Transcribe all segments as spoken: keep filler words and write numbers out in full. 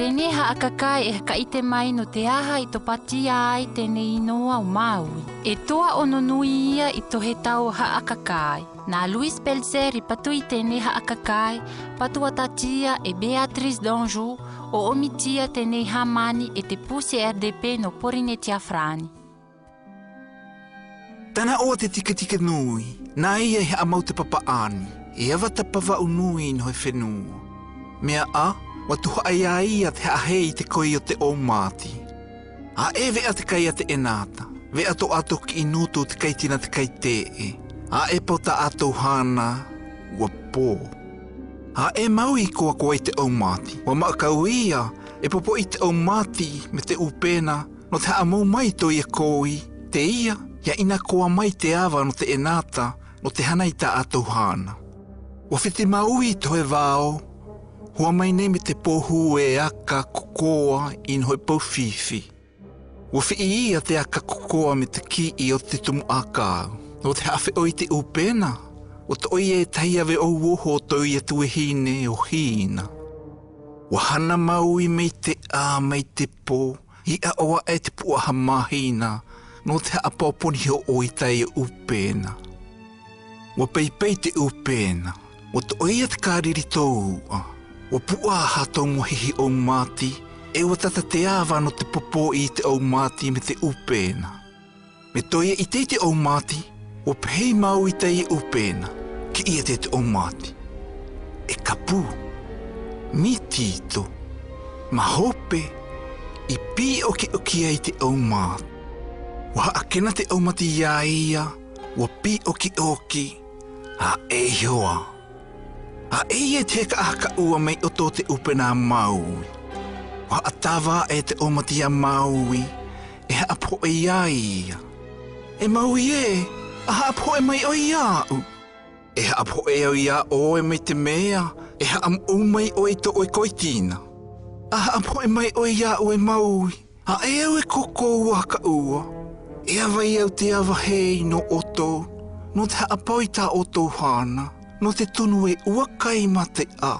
Teine ha'a kakae e hakaite mai nō te aha i topatia ai teine inoa o Māui. E toa ono nui ia i tohe tau ha'a kakae. Na Luis Pelser i patu i teine ha'a kakae, patu atatia e Beatriz Donju, o omitia teine ha'a mani e te pusi R D P nō Porinetia Frani. Tana ʻoa te tiketikē nui, nā ia e haʻamau te papa ʻani, e ava tapa vaʻu nui ʻi hoʻe fenua. Meʻa ā, ua tuhaʻa ia te haʻa hei i te koi o te ʻōmati. ʻĀ ē veʻa te kai a te ʻenata, veʻa to ʻato kiʻi nutu te kai tina te kai teʻe, ʻā ē pau tā ʻatou hana, ua pō. ʻĀ ē mau i koakoa i te ʻōmati, ua maʻu kau ia, e popoʻi te ʻōmati, me te ʻupena, nō te haʻamau mai tō ia koi, te ia, ia ʻinakoa mai te ava nō te ʻenata, nō te hana i tā ʻatou hana. Ua fiti Māui i tohe vao, huā mai nei me te pohu e aka kokoa ʻi hoʻe pou fifi. Ua fiʻi ia te aka kokoa me te kiʻi o te tumu ʻakau. Nō te haʻa feʻoi te ʻupena, ua toʻo ia e tahi ave ʻo uoho o tō ia tuehine ʻo Hina. Ua hana Māui mai te ʻā mai te pō, iʻa ʻo aʻe te puʻa ha māhina, nō te haʻapaoponi hoʻo i tā ia ʻupena. Ua peipei te ʻupena, ua toʻo ia te kāriri tō uʻa, ua puʻa ha tō mua hihi ʻōmati, e ua tata te ava nō te popoʻi i te ʻōmati me te ʻupena. Me tō ia ʻite i te ʻōmati, ua pehē Māui i tā ia ʻupena, kiʻi ia te ʻōmati. E kapu, miti ito, ma hope, i pīʻokiʻoki ai te ʻōmati. Ua haʻakena te ʻōmati ia ia, ua pīʻokiʻoki, ʻā ē iho ā. ʻĀ ē ia te heka ʻa ha kaʻua mai ʻoto o te ʻupena a Māui. Ua haʻatava aʻe te ʻōmati a Māui, e haʻapohe ai ia. E Māui ē, a haʻapohe mai ʻoe ia aʻu. E haʻapohe au ia ʻoe mai te meʻa, e haʻamoʻu mai ʻoe i tō ʻoe koi tina. A haʻapohe mai ʻoe ia aʻu e Māui. ʻĀ ē au e koko ua ha kaʻua, e ava i au te ava hei nō ʻoto, nō te haʻapau i tā ʻoto hana, nō te tunu e ua kai ma te ʻā,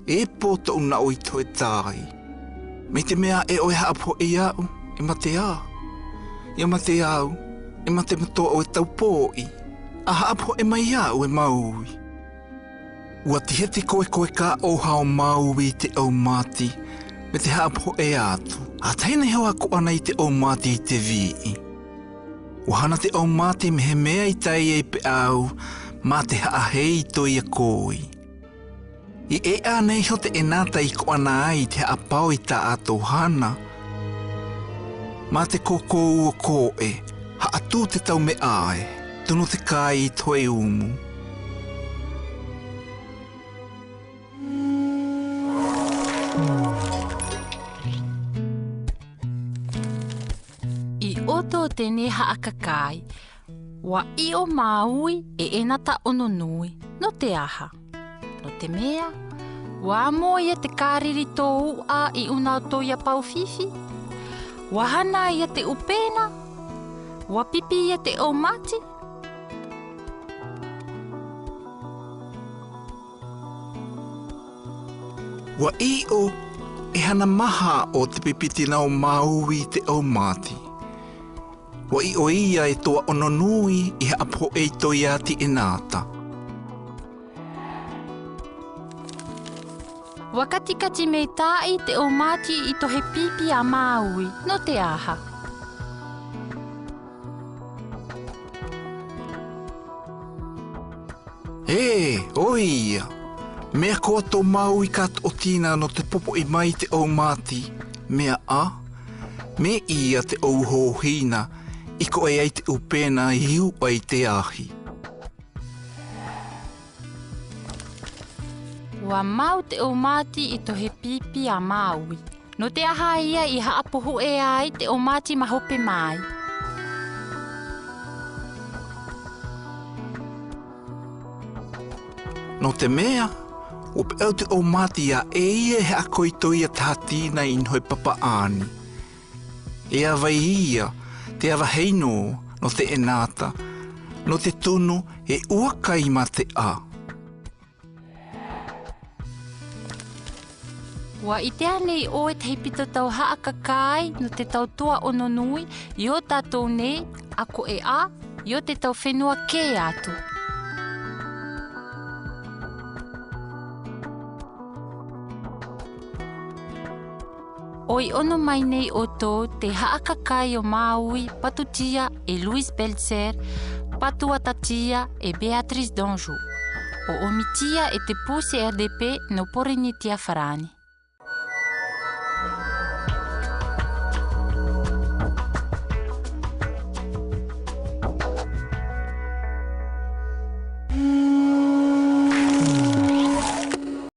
e pō toʻu naʻo i tohe tai. Mai te meʻa ē ʻoe haʻapohe ia aʻu, e mate ā. Ia mate au, e mate motoʻa ʻoe tau poʻi, a haʻapohe mai ia aʻu e Māui. Ua tiha te koekoe ka ʻoha o Māui i te ʻōmati, me te haʻapohe atu. ʻĀ tahi nai hoʻe koʻana i te ʻōmati i te viʻi. Ua hana te ʻōmati me he meʻa i tā ia i peau, ma te haʻa hei i tō ia koi. I ʻē ā nai hoʻe te ʻenata i koʻana ai i te haʻapau i tā ʻatou hana. Ma te koko ua koʻe, haʻatū te tau meʻa ē, tunu te kai i tohe umu. I ʻoto o teine haʻa kakae, ua ʻiʻo Māui e ʻenata ono nui, nō te aha. Nō te meʻa, ua amo ia te kāriri tō uʻa i ʻuna o tō ia pau fifi. Ua hana ia te ʻupena. Ua pipi ia te ʻōmati. Ua ʻiʻo e hana maha o te pipi tina o Māui i te ʻōmati. Ua ʻiʻo ia e toa ono nui i haʻapohe i tō ia ati ʻenata. Ua katikati meitaʻi te ʻōmati i tohe pipi a Māui, nō te aha. Ē, ʻoia. Meʻa koa tō Māui ka toʻo tina nō te popoʻi mai i te ʻōmati, meʻa ā, meʻi ia te ʻouho o Hina, i koʻe ai te ʻupena i uʻa i te ahi. Ua mau te ʻōmati i tohe pipi a Māui. Nō te aha ia i haʻapohuʻe ai te ʻōmati ma hope mai. Nō te meʻa, ua peau te ʻōmati ʻā ē ia e haʻakoi tō ia taha tina i hoʻe papa ʻani. E ava ia, te ava hei nō, nō te ʻenata, nō te tunu, e ua kai ma te ʻā. Ua iteha nei oe tahi pito tau ha'a kakai no te tau tua'ono nui, io tatou nei, ako e a, io te tau fenua ke atu. Oi ono mai nei oto te ha'a kakai o Maui, patu tia e Luis Belzer, patu wata tia e Beatriz Donjo. O omi tia e te pu C R D P no Porinetia farani.